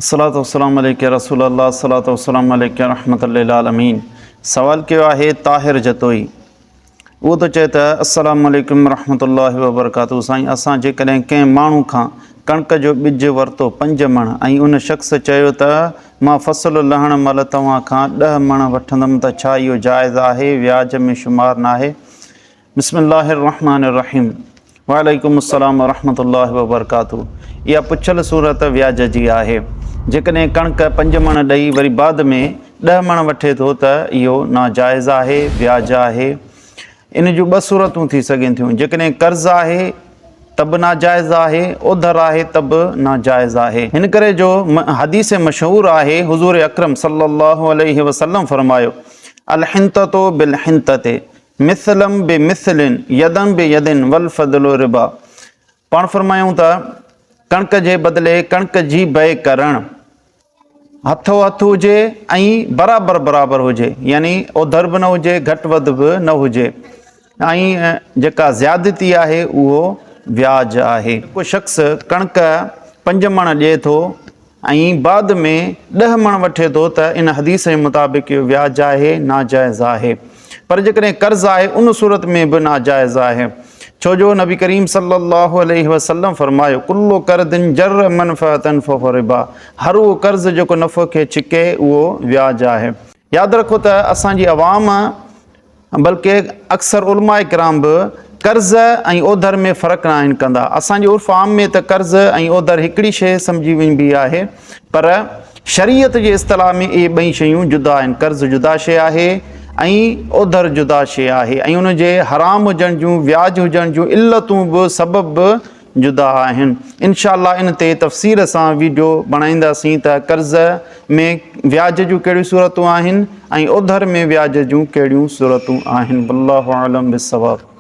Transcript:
الصلوة والسلام عليڪ يا رسول الله الصلوة والسلام عليڪ يا رحمة للعالمين سوال ڪيو آهي طاهر جتوئي اهو ٿو چئي ته السلام عليڪم ورحمة الله وبرڪاته سائين اسان جيڪڏهن ڪنهن ماڻهو کان ڪڻڪ جو ٻج ورتو پنج مڻ ۽ ان شخص چيو ته مان فصل لهڻ مهل توهان کان ڏهه مڻ وٺندم ته ڇا اهو جائز آهي وياج ۾ شمار ناهي بسم الله الرحمن الرحيم وعليڪم السلام ورحمة الله وبرڪاته اها پڇيل صورت وياج جي آهي جيڪڏهن ڪڻڪ پنج مڻ ڏئي وري بعد ۾ ڏهه مڻ وٺي ٿو ته اهو ناجائز آهي وياج آهي ان جون ٻه صورتون ٿي سگهن ٿيون جيڪڏهن قرض آهي ته به ناجائز آهي اوڌر آهي ته به ناجائز آهي هن ڪري جو حديث مشهور آهي حضور اڪرم صلي الله عليه وسلم فرمايو الحنطة بالحنطة مثلا بمثل يدا بيد والفضل ربا پاڻ فرمايائون ته ڪڻڪ جي بدلي ڪڻڪ جي بيع ڪرڻ هٿو هٿ هجي ۽ برابر برابر هجي يعني اوڌر به نه هجي گهٽ وڌ به نه هجي ۽ جيڪا زيادتي آهي اهو وياج آهي ڪو شخص ڪڻڪ پنج مڻ ڏئي ٿو ۽ بعد ۾ ڏهه مڻ وٺي ٿو ته ان حديث جي مطابق اهو وياج آهي، ناجائز آهي. پر جيڪڏهن قرض آهي ان صورت ۾ به ناجائز آهي. ڇو جو نبي ڪريم صلي الله عليه وسلم فرمايو، ڪل قرض جر منفعة فهو ربا، هر اهو قرض جيڪو نفعو کي ڇڪي اهو وياج آهي. ياد رکو ته اسان جي عوام بلڪه اڪثر علماء ڪرام به قرض ۽ اوڌر ۾ فرق ناهن ڪندا. اسان جي عرف عام ۾ ته قرض ۽ اوڌر هڪڙي شيء سمجهي وڃبي آهي پر شريعت جي اصطلاح ۾ اهي ٻئي شيون جدا آهن. قرض جدا شيء آهي ۽ اوڌر جدا شيء آهي ۽ ان جي حرام هجڻ جون وياج هجڻ جون علتون به سبب به جدا آهن. انشاء الله ان تي تفصيل سان ويڊيو بڻائينداسين ته قرض ۾ وياج جون ڪهڙيون صورتون آهن ۽ اوڌر ۾ وياج جون ڪهڙيون صورتون آهن والله اعلم بالصواب.